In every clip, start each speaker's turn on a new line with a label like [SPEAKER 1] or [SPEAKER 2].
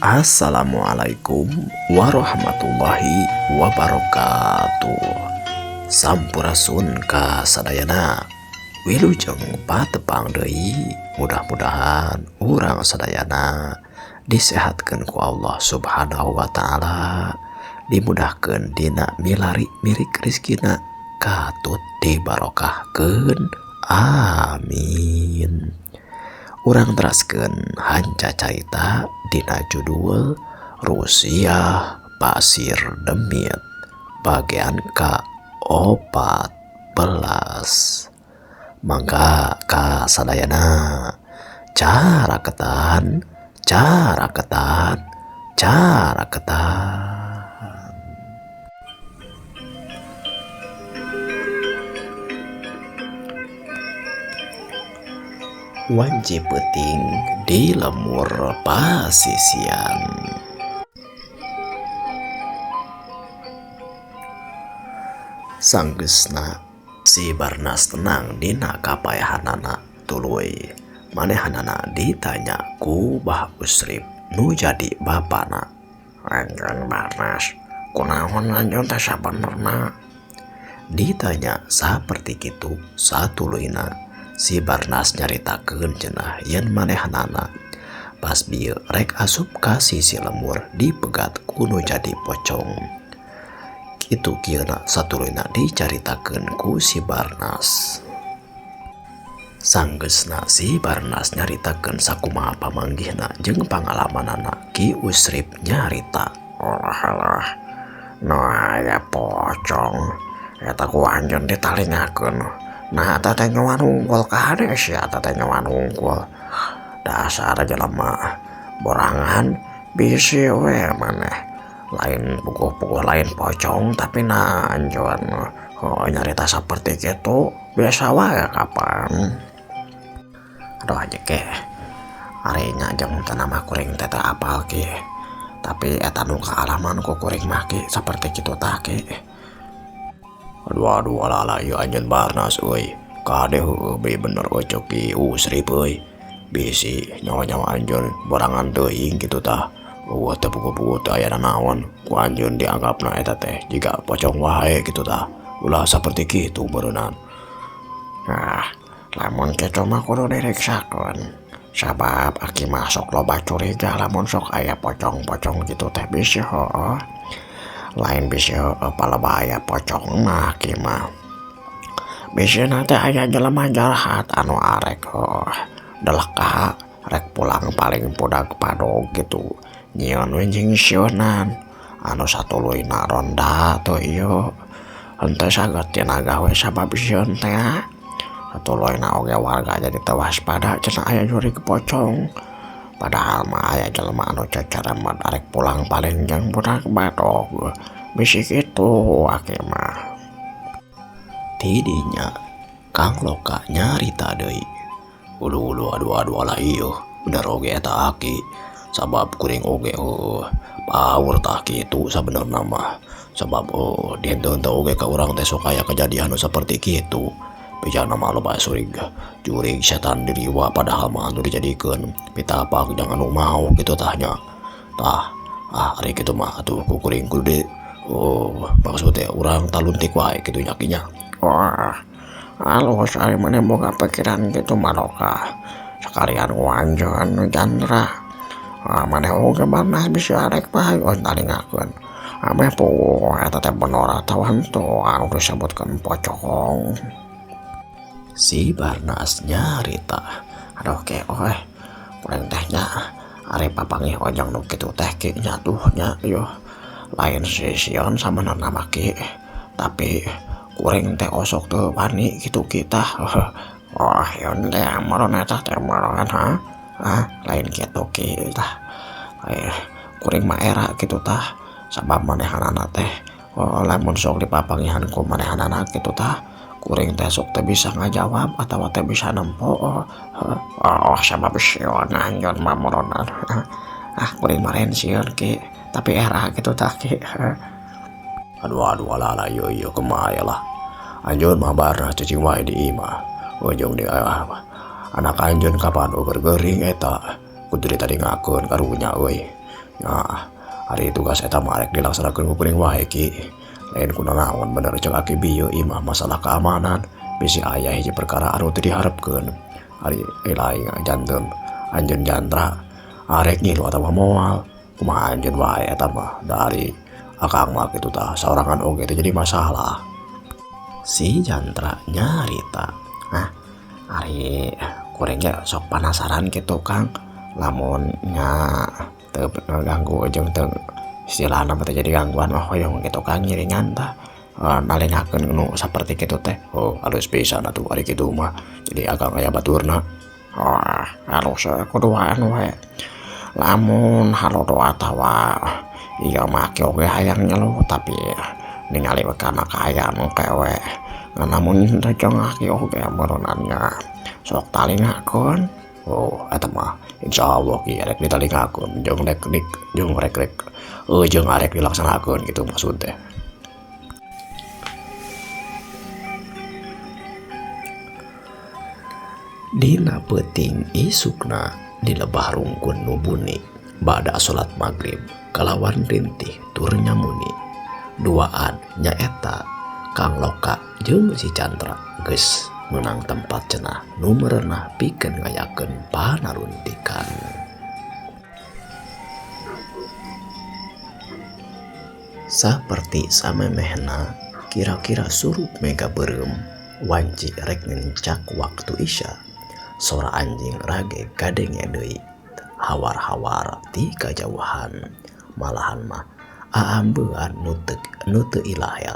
[SPEAKER 1] Assalamualaikum warahmatullahi wabarakatuh. Sampurasun ka sadayana. Wilujeng patepang deui, mudah-mudahan urang sadayana disehatkeun ku Allah Subhanahu wa taala, dimudahkeun dina milari mirik rezekina, katut dibarokahkeun. Amin. Urang teraskeun hanca carita dina judul Rusiah Pasir Demit bagian ka-14. Mangga ka sadayana, caraketan caraketan caraketan. Wanci peuting di lemur pasisian. Sanggeusna si Barnas tenang dina kapaehanana, tuluy manehanana ditanya ku Bah Usrip nu jadi bapana.
[SPEAKER 2] Anjeun Barnas, kunaon anjeun teh sabenerna?
[SPEAKER 1] Ditanya saperti kitu satuluyna si Barnas nyaritakeun cenah yen manehanana pas bieu rek asup ka sisi lemur dipegat ku nu jadi pocong. Kitu kieuna satuluyna dicaritakeun ku si Barnas. Sanggeusna si Barnas nyaritakeun sakumaha pamanggihna jeung pangalamanana, Ki Usrip nyarita.
[SPEAKER 2] Alah alah, nu aya pocong eta ku anjeun ditalingakeun. Nah eta teh nyuan unggul kade sia, eta teh nyuan unggul. Dasar jelema borangan bisi we maneh. Lain puguh-puguh lain pocong tapi na anjeun oh, nyarita seperti kitu biasa wae kapan. Aduh aja ke, ari nya jeung teu nama kuring teh teu apal ki. Tapi eta nu kaalaman ku kuring mah ki seperti kitu tah ki.
[SPEAKER 1] Aduh aduh alah alah ieu anjeun Barnas euy. Kade heueuh beuh bener euy ceuk Ki Usrip euy. Bisi nyawa-nyawa anjeun borangan teuing kitu tah. Eueuh teh puguh-puguh teh aya nanaon ku anjeun dianggapna eta teh jiga pocong wae kitu tah. Ulah saperti kitu beureunan.
[SPEAKER 2] Nah, lamun kitu mah kudu diriksakeun. Sabab aki mah sok loba curiga lamun sok aya pocong-pocong kitu teh bisi heueuh. Lain bisi heueuh palebah aya pocong mah aki mah. Bisi na teh aya jelema jahat anu arek heueuh. Deleka rek pulang paling budak padog gitu. Nyieun we jeung sieunan anu satuluyna ronda teu ieu. Henteu saged tina gawe sabab sieun teh. Satuluyna oge warga jadi teu waspada cenah aya jurig pocong. Padahal mah aya jelema anu ceceremet arek pulang paling jeung budak badog. Bisi kitu aki mah.
[SPEAKER 1] Tidinya Kang Loka nyarita deui. Ulu ulu aduh aduh alah ieu bener oge eta aki. Sabab kuring oge heueuh power tah kitu sabenerna mah. Sabab heueuh dihenteu-henteu oge ka urang teh sok aya kejadian nu saperti kitu. Bijana mah loba surig jurig setan diriwa padahal mah anu dijadikeun pitapak jangan anu mau kitu tah nya. Tah ah ari kitu mah atuh ku kuring kudu di oh maksud teh urang taluntik wae kitu nya ki nya.
[SPEAKER 2] Wah, alus ari maneh boga pikiran kitu mah Loka. Sekalian wanjeun Chandra. Ah maneh oge Barnas bisa arek bae oh talingakeun. Ameh puguh eta teh bener atawa henteu anu disebutkeun pocong.
[SPEAKER 1] Si Barnas nyarita.
[SPEAKER 2] Aduh ke oeh, kuring teh nya ari papanggih ojong nu kitu teh ki nya tuh nya ieu. Lain sieun sabenerna mah ki, tapi kuring teh osok teu wani kitu ki tah. Oh yeun teh meureun eta teh meureun ha. Ah lain kitu ki tah. Kuring mah era kitu tah. Sabab manehanana teh oh, lamun sok dipapanggihan ku manehanana kitu tah. Kuring teh sok teh bisa ngajawab atawa teh bisa nempo. Oh, oh sabab sieun anjeun mah meureunna. Ah kuring mah lain sieun ki, tapi era kitu tah ki.
[SPEAKER 1] Aduh aduh alah alah ieu ieu kumaha lah. Anjeun mah Barnas cicing wae di imah. Ujung di ah, anak anjeun kapan uger geuring eta. Kudu ditaringakeun karunya euy. Nah, ari tugas eta mah rek dilaksanakeun ku kuring wae Ki. Lain kunanaon bener cek aki bieu imah masalah keamanan bisi aya hiji perkara anu teu diharepkeun. Ari lain janten anjeun Jantra arek ngilu atawa moal. Kumaha anjeun wae eta mah dari akang mah kitu tah saorangan oge teh jadi masalah. Si Jantra nyarita, "Ah, ari kuring ge sok penasaran kitu Kang, lamun nya teu ganggu jeung teu istilahna mah teu jadi gangguan mah hoyong kitu Kang ngiringan tah nalengakeun nu saperti kitu teh." Oh, halus pisan atuh ari kitu mah. Jadi akang aya baturna.
[SPEAKER 2] Wah, halus kuduaan we. Lamun halodo atawa ieu mah aki oge hayang ngeluh tapi ningali we kana kaayaan nu kewe. Namun teh jeung aki oge meureunnan nya sok talingakeun.
[SPEAKER 1] Oh, eta mah insyaallah Ki rek ditalingakeun jeung rek jeung rek rek jeung arek dilaksanakeun gitu maksud teh. Dina peuting isukna di lebah rungkun nu buni bada salat magrib kalawan rintih tur nyamuni. Duaan nyaeta Kang Loka jeung si Chandra geus meunang tempat cenah nu merenah pikeun ngayakeun panaruntikan. Saperti samemehna kira-kira surup mega beureum wanci rek ngencak waktu isya. Sora anjing rage kadenge deui hawar-hawar ti kajauhan. Malahan mah aambean nu teu ilahar.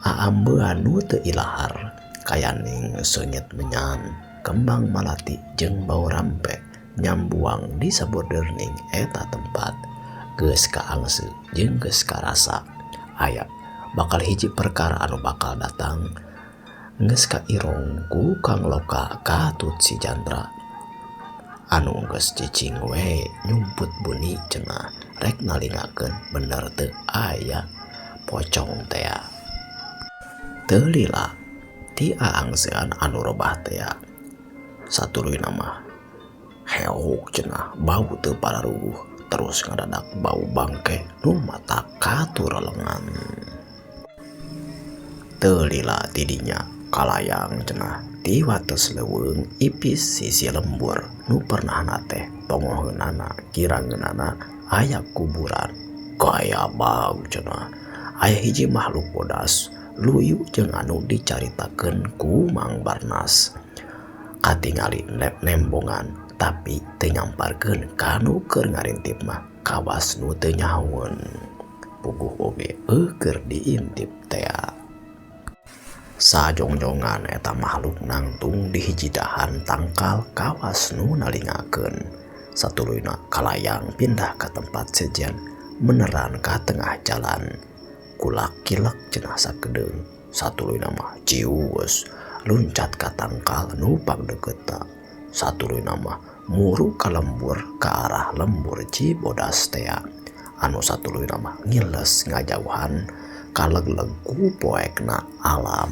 [SPEAKER 1] Aambean nu teu ilahar kayaning seungit menyan kembang malati jeung bau rampe nyambuang di saboderning eta tempat. Geus kaangse jeung geus karasa aya bakal hiji perkara anu bakal datang. Geus kairong ku Kang Loka katut si Chandra anu geus cicing we nyumput buni cenah rek nalingakeun bener teu aya pocong tea. Teu lila ti aangsean anu robah tea satuluyna mah heok cenah bau teu pararuguh terus ngadadak bau bangke nu mata katurelengan. Teu lila tidinya kalayang cenah ti wates leuweung ipis sisi lembur nu pernahna teh pongoheunana kirangeunana aya kuburan. Gaya bau cenah aya hiji makhluk bodas luyu jeung anu dicaritakeun ku Mang Barnas. Katingali nembongan tapi teu nyamparkeun kanu keur ngarintip mah kawas nu teu nyahoeun. Puguh oge keur diintip tea. Sajongjongan eta makhluk nangtung di hiji dahan tangkal kawas nu nalingakeun. Satuluyna kalayang pindah ka tempat sejen meneran ka tengah jalan. Kulak-kilak cenah sakedeung. Satuluyna mah cius luncat ka tangkal nu pangdeukeutna. Satuluyna mah muru ka lembur ka arah lembur Cibodas tea. Anu satuluyna mah ngiles ngajauhan kalegleg ku poekna alam.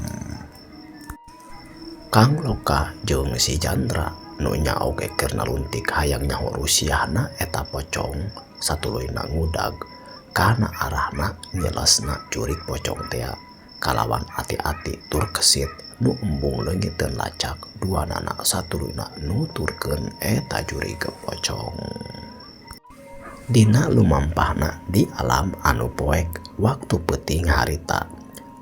[SPEAKER 1] Kang Loka jeung si Chandra nu nya oge keur naluntik hayang nyaho rusiahna eta pocong satuluyna ngudag kana arahna nyelesna jurig pocong tea kalawan ati-ati tur kesit nu embung leungiteun lacak duanana satuluyna nuturkeun eta jurig pocong. Dina lumampahna di alam anu poek waktu peuting harita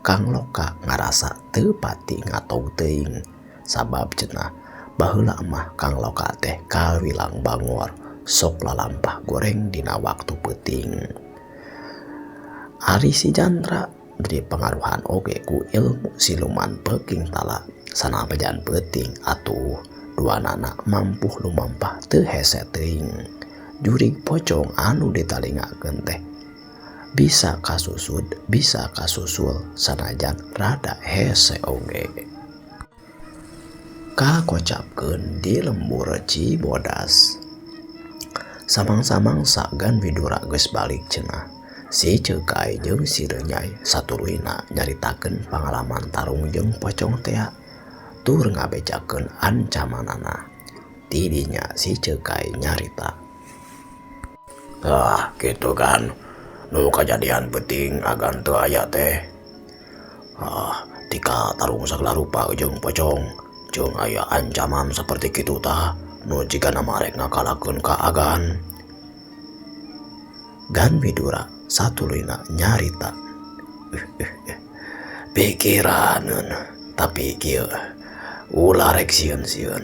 [SPEAKER 1] Kang Loka ngarasa teu pati ngatog teuing sabab cenah baheula mah Kang Loka teh kawilang bangor sok lalampah goreng dina waktu peuting. Ari si Chandra dipengaruhan oge ku ilmu siluman peking tala sanajan peuting atuh duanana mampuh lumampah teu hese teuing. Jurig pocong anu ditalingakeun teh bisa kasusud bisa kasusul sanajan rada hese oge. Kakocapkeun di lembur Cibodas. Samang-samang sagan Widura geus balik cenah. Si Cekai jeung si Renyai satuluyna nyaritakeun pangalaman tarung jeung pocong tea tur ngabejakeun ancamanana. Tidinya si Cekai nyarita. Ah, gitu kan. Nu kajadian peuting agan teu aya teh. Ah, tika tarung sagala rupa jeung pocong. Jeung aya ancaman seperti kitu tah nu jigana marek ngakalakeun ka agan. Gan Widura satuluyna nyarita. Pikiraneun tapi kieu ulah rek sieun-sieun.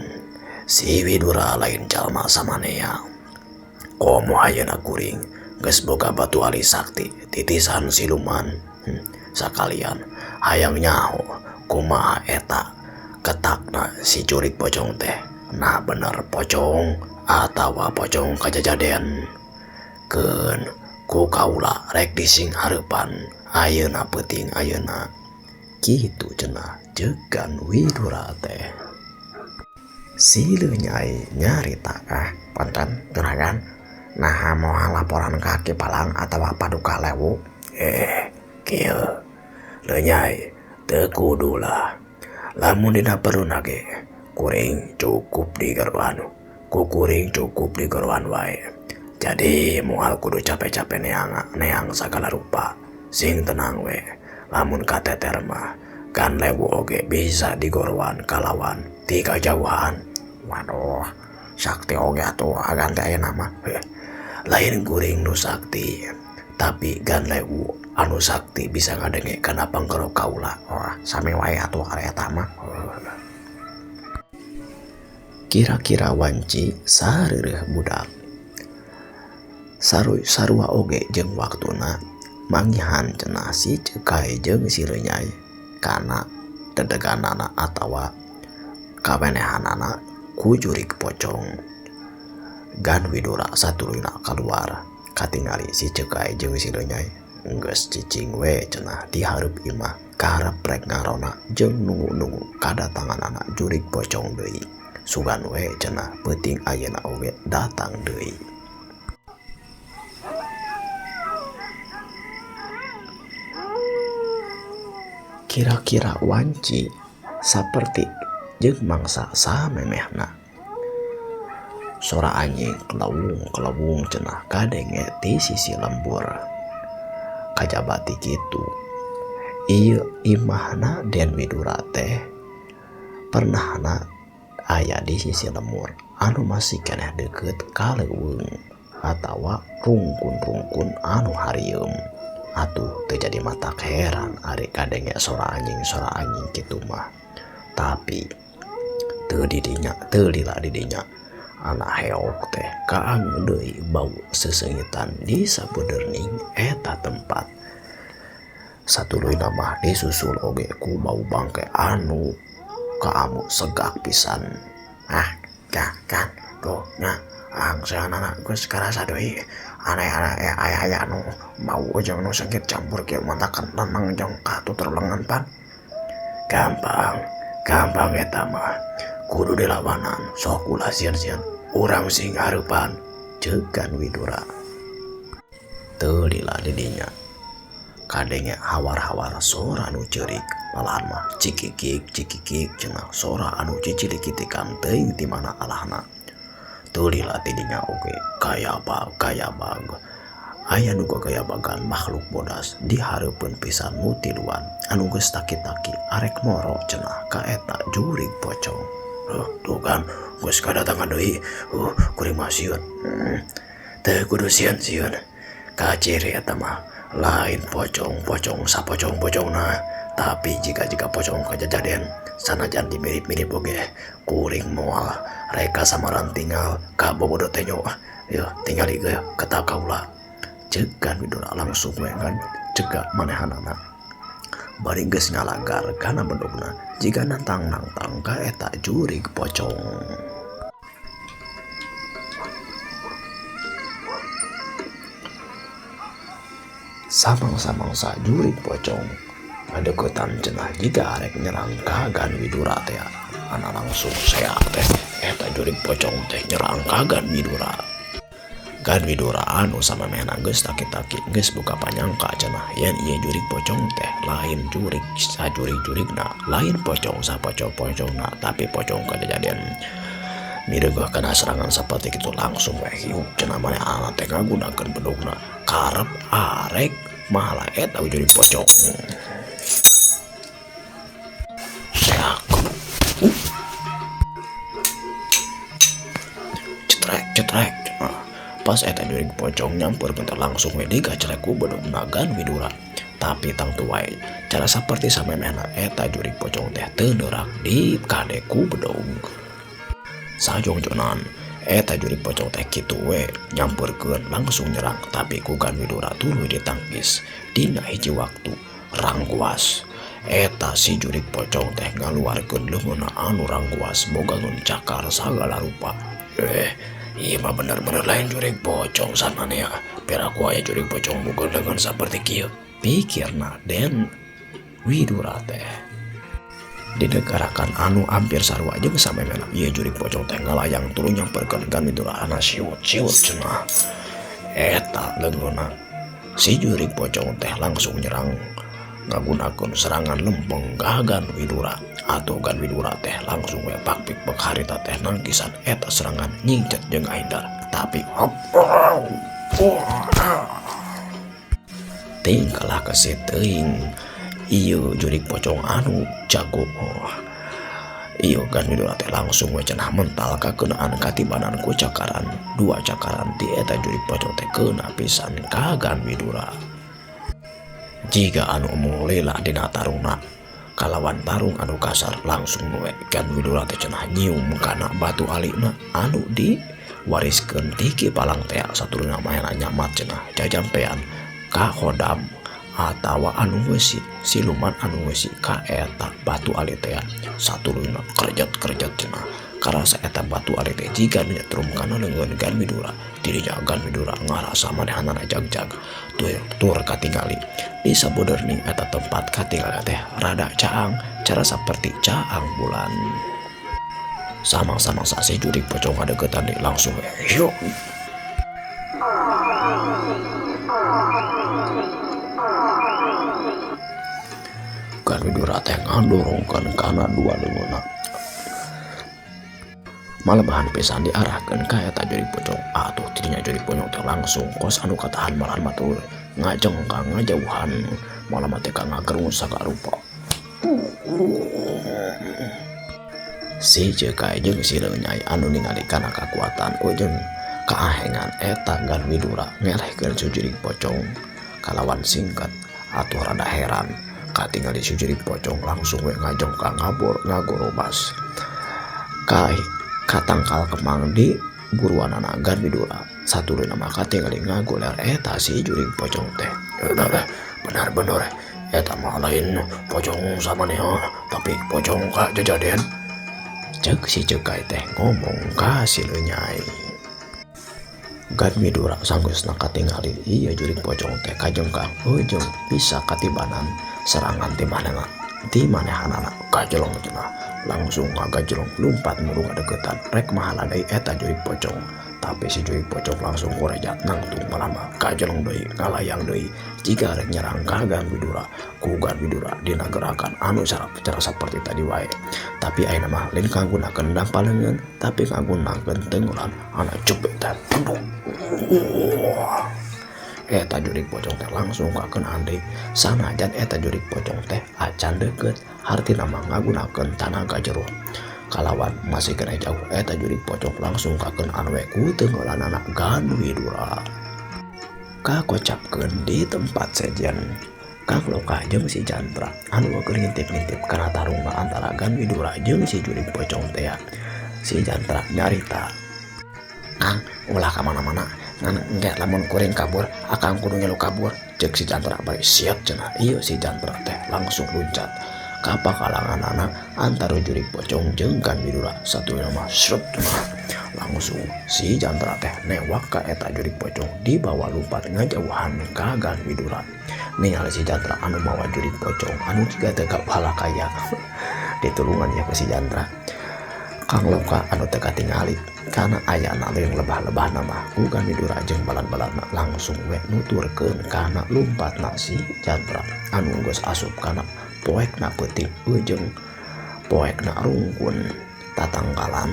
[SPEAKER 1] Si Widura lain jalma samanea. Komo ayeuna kuring geus boga batu ali sakti titisan siluman. Sakalian hayang nyaho kumaha eta ketakna si jurig pocong teh. Nah bener pocong atawa pocong kajajaden. Keun ku kaula rek dising hareupan ayeuna peuting ayeuna. Kitu cenah ceuk Gan Widura teh. Si Leunyai nyarita
[SPEAKER 2] ah punten juragan naha moal laporan ka Ki Palang atawa Paduka Lewu.
[SPEAKER 1] Kieu Leunyai teu kudu lah. Lamun dina perluna ge kuring cukup digeroan. Ku kuring cukup digeroan wae. Jadi moal kudu capek-capek neang sagala rupa. Sing tenang we. Lamun kateter mah Gan Lewu oge bisa digorowan kalawan ti kajauhan.
[SPEAKER 2] Waduh, sakti oge atuh agan teh ayeuna mah.
[SPEAKER 1] Lain kuring nu sakti, tapi Gan Lewu anu sakti bisa ngadenge kana pangkerok kaula.
[SPEAKER 2] Wah, sami wae atuh ari eta mah.
[SPEAKER 1] Kira-kira wanci sareureuh budak. Sarua oge jeung waktuna manggihan cenah si Cekai jeung si Leunyai kana dedeganana atawa kawenehanana ku jurig pocong. Gan Widura satuluyna kaluar katingali si Cekai jeung si Leunyai geus cicing we cenah di hareup imah karep rek ngarona jeung nunggu-nunggu kadatanganana jurig pocong deui. Sugan we cenah peuting ayeuna oge datang deui. Kira-kira wanci saperti jeung mangsa samemehna. Sora anjing kelewung-kelewung cenah kadenge ti sisi lembur. Kajabati kitu. Ieu imahna Den Widura teh pernahna aya di sisi lembur anu masih keneh deukeut ka leuweung atawa rungkun-rungkun anu harieum. Atuh teu jadi matak heran ari kadenge sora anjing kitu mah. Tapi teu didinya, teu lila didinya anak heok teh kaangu deui bau sesengitan di sabeudeurning eta tempat. Satuluyna mah disusul oge ku bau bangke anu kaamu segak pisan.
[SPEAKER 2] Ah, kan, tuh nya angseanana geus karasa deui. Aneh-aneh aya-aya nu bau jeung nu seungit campur kieu matakan tenang jeung katutur lengan pan.
[SPEAKER 1] Gampang, gampang eta mah. Kudu dilawanan, sok ulah sieun-sieun. Urang sing hareupan, ceuk Gan Widura. Teu lila didinya. Kadenge hawar-hawar sora anu ceurik, malahan mah cikikik cikikik cenah sora anu cicilikitikan teuing ti mana alahna. Teu lila tidinya oge kayabag kayabag. Aya nu gagayabagan makhluk bodas di hareupeun pisan nu tiluan anu geus taki-taki arek moro cenah ka eta jurig pocong. Tuh kan geus kadatangan deui. Kuring mah sieun. Teu kudu sieun-sieun. Kaciri eta mah lain pocong-pocong sapocong-pocongna, tapi jika-jika pocong kajajaden sanajan dimirip-mirip oge kuring moal reka samaran tinggal ka bobodo teh nyo. Yeuh tingali ge ketak kaula. Ceuk Gan Widura langsung we kan cegah manehanana. Bari geus ngalagar kana bedogna jiga nantang-nantang ka eta jurig pocong. Samang-samangsa jurig pocong ngadeukeutan cenah jiga arek nyerang ka Gan Widura teh. Ana langsung seak teh eta jurig pocong teh nyerang ka Gan Widura. Gan Widura anu samemehna geus taki-taki geus buka panyangka cenah yen ieu jurig pocong teh lain jurig sajurig-jurigna, lain pocong sapocong-pocongna, tapi pocong kajadian. Mireugeuh kana serangan saperti kitu langsung we hiup cenah manehna teh ngagunakeun bedogna karep arek malah eta jurig pocong. Seak. Cetrek cetrek. Pas eta jurig pocong nyamperkeun teh langsung we digacrek ku bedogna Gan Widura. Tapi tangtu wae cara saperti samemehna eta jurig pocong teh teu neurak di kade ku bedog. Sajongjonan eta jurig pocong teh kitu we nyamperkeun langsung nyerang tapi ku Gan Widura tuluy ditangkis dina hiji waktu rangguas. Eta si jurig pocong teh ngaluarkeun leungeunna anu rangguas boga cakar sagala rupa. Ieu mah bener-bener lain jurig pocong samanea. Piraku aya jurig pocong boga leungeun saperti kieu, pikirna Den Widura teh. Didegarakan anu hampir sarua jeung samemehna ieu jurig pocong teh ngalayang tuluy nyamperkeun Gan Widura ana siut-siut cenah. Eta leungeunna si jurig pocong teh langsung nyerang ngagunakeun serangan lempeng ka Gan Widura. Atuh Gan Widura teh langsung we pakpik pek harita teh nangkisan eta serangan nyingcet jeung ngahindar. Tapi hop tingkalah kesit teuing ieu jurig pocong anu jago. Ieu Gan Widura teh langsung we cenah mental kakeunaan katibanan ku cakaran dua cakaran ti eta jurig pocong teh keuna pisan ka Gan Widura. Jiga anu omong lila dina tarungna kalawan tarung anu kasar langsung we Gan Widura teh cenah nyium kana batu alina anu diwariskeun ti Ki Palang teh satuluyna mahena nyamat cenah jajampean ka khodam atawa anu ngeusi siluman anu ngeusi ka eta batu ali teh satuluyna kerjet-kerjet cenah karasa eta batu ali teh jiga nu nyetrum kana leungeun Gan Widura. Dirinya Gan Widura ngarasa manehanana jag-jag tur katingali di saboderning eta tempat katingali teh rada caang cara saperti caang bulan. Samang-samang si jurig pocong ngadeukeutan deui langsung we hiuk. Gan Widura teh ngadorongkeun kana dua leungeunna. Malebahan pisan diarahkeun ka eta jurig pocong. Atuh tidinya jurig pocong teh langsung kos anu katahan malahan mah tuluy ngajengkang ngajauhan malah mah teh ka ngagerung sagarupa. Si Cekai jeung si Lenyai anu ningali kana kakuatan ujung kaahengan eta Gan Widura ngelehkeun si jurig pocong kalawan singkat. Atuh rada heran katingali si jurig pocong langsung we ngajongkang ngabor ngagorobas kai katangkal kemang di buruanana Gan Widura. Satuluyna mah katingali ngagoler eta si jurig pocong teh. Benar-benar eta mah lain pocong samanea tapi pocong ka jajaden. Ceuk si Cekai teh ngomong ka si Lenyai. Gan Widura sanggeusna katingali ieu jurig pocong teh kajengkang ujung bisa katibanan serangan ti manehna ti manehanana kajelong cenah langsung ngagajlong lumpat muru ngadeukeutan rek mahala deui eta jurig pocong. Tapi si jurig pocong langsung korejat nangtung malama kajelong deui ngalayang deui jiga rek nyerang ka Gan Widura. Ku Gan Widura dina gerakan anu cara saperti tadi wae. Tapi ayeuna mah lain kagunakeun dampal leungeun tapi kagunakeun tenggolan ana jebet teh tunduk. Eta jurig pocong teh langsung kakeunaan deui sanajan eta jurig pocong teh acan deukeut hartina mah ngagunakeun tanaga jero kalawan masih kena jauh eta jurig pocong langsung kakeunaan we ku tenggolanana Gan Widura. Kakocapkeun di tempat sejen Kang Loka jeung si Jantra anu keur ngintip-ngintip kana tarungna antara Gan Widura jeung si jurig pocong teh. Si Jantra nyarita, "Kang, ulah ka mana-mana. Ngan engke lamun kuring kabur, akang kudu ngilu kabur." Ceuk si Jantra bari siap cenah. Ieu si Jantra teh langsung luncat ka pakalanganana antara jurig pocong jeung Gan Widura. Satuluyna mah srut cenah. Langsung si Jantra teh newak ka eta jurig pocong dibawa lumpat ngajauhan ka Gan Widura. Ningali si Jantra anu mawa jurig pocong anu jiga teu kapala kaya. Ditulungan ya ku si Jantra. Kang Loka anu teu katingali kana ayana leung lebah-lebah nama ku Gan Widura jeung balan-balanna langsung we nuturkeun kana lumpatna si Jantra anu geus asup kana poekna peuting ujung poekna rungkun tatangkalan.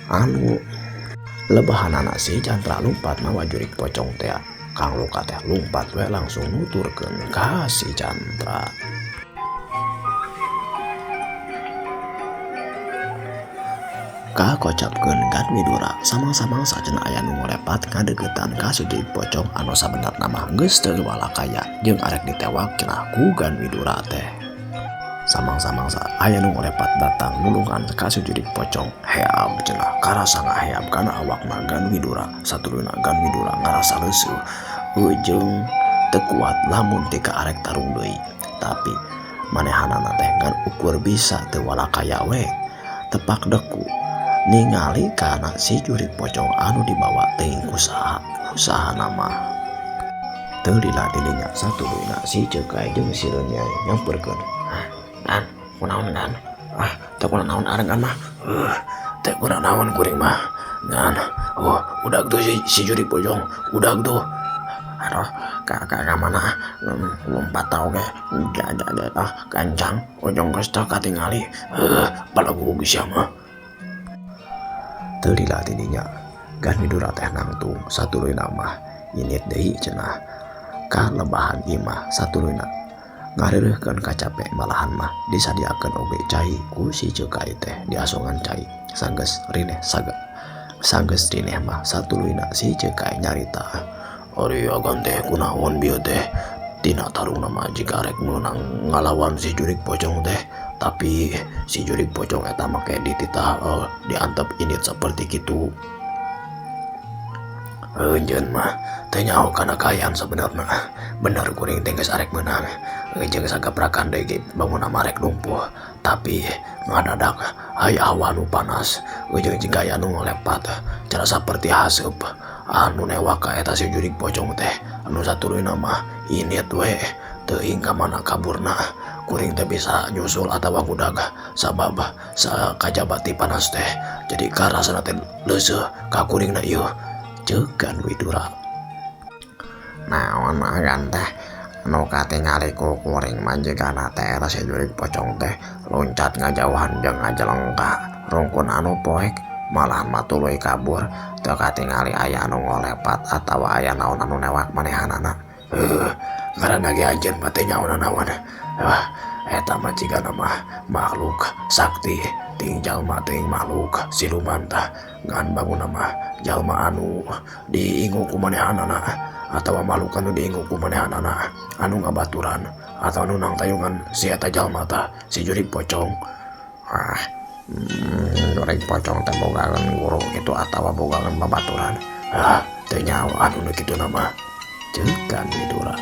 [SPEAKER 1] Anu lebahanana si Chandra lumpat mawa jurig pocong teh. Kang Loka teh lumpat we langsung nuturkeun ka si Chandra. Kakocapkeun Gan Widura samang-samang sacenah aya nu ngolepat ngadeukeutan ka si jurig pocong anu sabenerna mah geus teu walakaya jeung arek ditewak cenah ku Gan Widura teh. Samang-samang aya nu ngolepat datang nulungan ka si jurig pocong. Heab cenah karasa ngaheab kana awakna Gan Widura. Satuluyna Gan Widura ngarasa leuseuh jeung teu kuat lamun tika arek tarung deui. Tapi manehanana teh ngan ukur bisa teu walakaya we. Tepak deku ningali kana si jurig pocong anu dibawa teuing kusaha kusahana mah. Teu lila dilinya satuluyna si Cekai jeung si Lenyai nyamperkeun.
[SPEAKER 2] Gan, kunaon Gan? Ah, teu kunaon areng Gan mah.
[SPEAKER 1] Teu kunaon kuring mah. Gan, oh, udag tuh si jurig pocong, udag tuh.
[SPEAKER 2] Aduh, ka mana? Lompat tau ge. Ja ah, gancang, ujung geus teu katingali.
[SPEAKER 1] Balagu sia mah. Teu lila tidinya Gan Widura teh nangtung satuluyna mah init deui cenah ka lebahan imah satuluyna ngareureuhkeun kacape malahan mah disadiakeun oge cai ku si Cekai teh diasongan cai sanggeus rineh saga sanggeus rineh mah satuluyna si Cekai nyarita. Ari agan teh kunaon bieu teh tina tarungna mah jika arek meunang ngalawan si jurig pocong teh, tapi si jurig pocong eta make dititah diantep init seperti kitu. Anjeun mah teu nyaho kana kaayaan sabenerna. Bener kuring teh geus arek meunang jeung sagaprakan deui ge bangunna mah arek lumpuh, tapi ngadadak aya hawa nu panas jeung jiga aya nu ngolepat cara saperti haseup anu newak ka eta si jurig pocong teh. Anu satuluyna mah init we teuing ka mana kaburna. Kuring teh bisa nyusul atawa ngudag sabab sakajabati panas teh jadi karasana teh leuseuh ka kuringna ieu. Ceuk Gan Widura.
[SPEAKER 2] Naon mah Gan teh anu katingali ku kuring mah jigana teh eta si jurig pocong teh loncat ngajauhan jeung ngajelengka rungkun anu poek malahan mah tuluy kabur teu katingali aya anu ngolepat atawa aya naon anu newak manehanana.
[SPEAKER 1] Ngaranna ge anjeun mah teu nyaho nanaon. Eta mah jigana mah makhluk sakti ting jalma ting makhluk siluman tah. Ngan bangunna mah jalma anu diingu ku manehanana atawa makhluk anu diingu ku manehanana anu ngabaturan atau anu nangtayungan si eta jalma tah si jurig pocong.
[SPEAKER 2] Ah, jurig pocong teh bogaeun guru kitu atawa bogaeun babaturan.
[SPEAKER 1] Ah, teu nyaho anu nu kitu mah. Ceuk Gan Widura.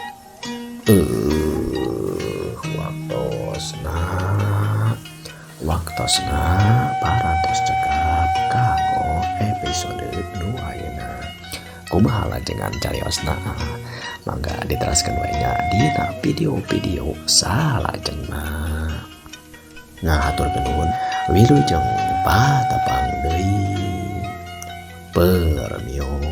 [SPEAKER 1] Waktosna parantos cekap kanggo episode nu ayeuna. Kumaha lajengan cariosna? Mangga diteraskeun we nya dina video-video salajengna. Ngahaturkeun nuhun wilujeng patepang deui. Permios.